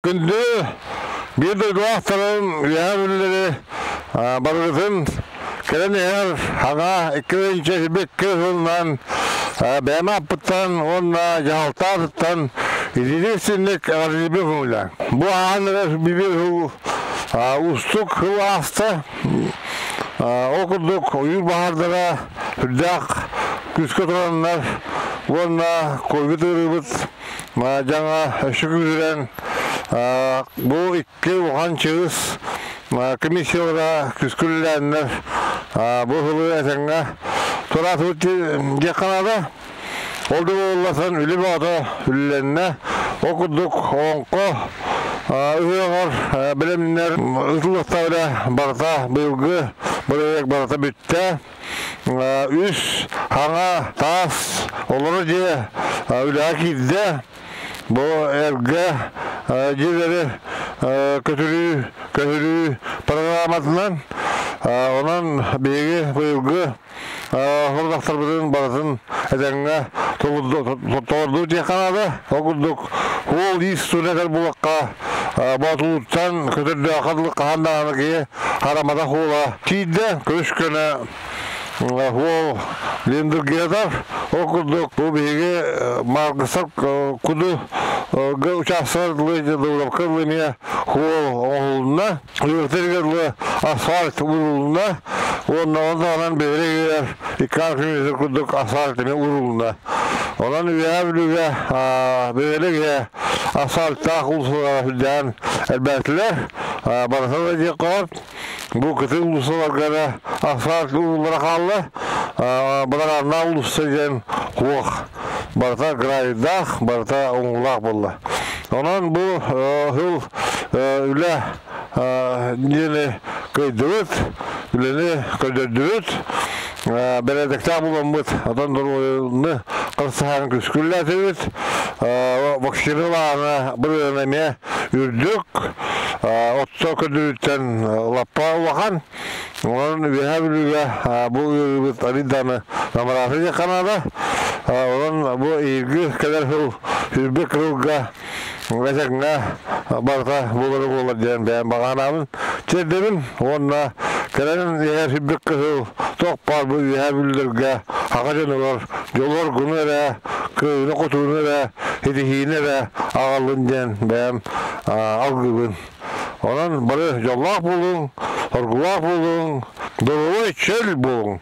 Күндү биир дойдулаахтарым, үөһээ бүлүүлэри барыгытын кэлэн иһэр хаҥа 2 сүүс сылынан бэйэм ааппыттан уонна дьаһалта аатыттан итиитик синник эҕэрдэлиирбин көҥүллээҥ. Бу ааһан эрэр биир сыл уустук сыл ааста. Ол курдук ойуур баһаардара үрдээх күүскэ тураннар уонна ковид ыарыыбыт Дьаҥа өссө күүһүрэн бу икки улахан чыыс комиссиялара күүскэ үлэлээннэр бу сылы этэҥҥэ тураатыбыт диэххэ наада. Ол да буоллар үлэ бөҕөтө үлэлэннэ. Ол курдук Олоҥхо ыһыаҕар бэлэмнэр ытыллыахтара барыта быйылгы бырайыак барыта бүттэ. Үс хаҥа таас олоро дьиэ үлэҕэ киирдэ. Бу эргэ дьиэлэри көтүрүү, көһөрүү программатынан онон биһиги быйылгы сорудахтарбытын барытын этэҥҥэ толордуу диэххэ наада. Ол курдук суол-иис суунэтэр булахха Боотулуттан көтөрдөөххө дылы хаһан даҕаны киһи харамата хуола киирдэ, көмүс көнө хуол линдыргиатар. Ол курдук бу биһиги Маргысар куду учаастагар дылы Дыллапка дылы эмиэ хуол оҥоһулунна. Үөрэтэригэр дылы асфальт уурулунна. Уонна онон даҕанан биһиригэр икки километр курдук асфальт эмиэ уурулунна. Онон Үөһээ Бүлүүгэ бөһүөлэк асфальттаах уулуссалара сүрдээн элбээтилэр. Барыта да диэххэ бу кытыы уулуссаларга эрэ асфальт ууллара хаалла. Бадарааннаах уулусса диэн суох. Барыта гравийдаах, барыта оҥуулаах буолла. Онон бу сыл үлэ диэни кыайдыбыт, үлэни көрдөрдүбүт. Бэрээдэктээх буламмыт, отон доруобуйаны харыстаһан күскүллээтибит. Вакциналааһына бырыһыана эмиэ үрдүк, отто көрдөрүүттэн лаппа улахан. Онон Үөһээ Бүлүүгэ бу ыарыыбыт арыйдааны намыраата диэххэ наада. Онон бу эһиилги кэлэр сыл сүүрбэ кырылга этэҥҥэ барыта буолары буолар диэн бэйэм баҕанаабын тиэрдэбин уонна кэлэн иһэр сүүрбэ кыһыл туох баар бу үөһээ бүлүүлэргэ аҕа дьонугар дьолу-оргуну эрэ кыайыыны-хотууну эрэ ситиһиини эрэ аҕаллын диэн бэйэм алгыыбын. Онон бары дьоллоох буолуҥ, оргулаах буолуҥ, доруобай чөл буолуҥ!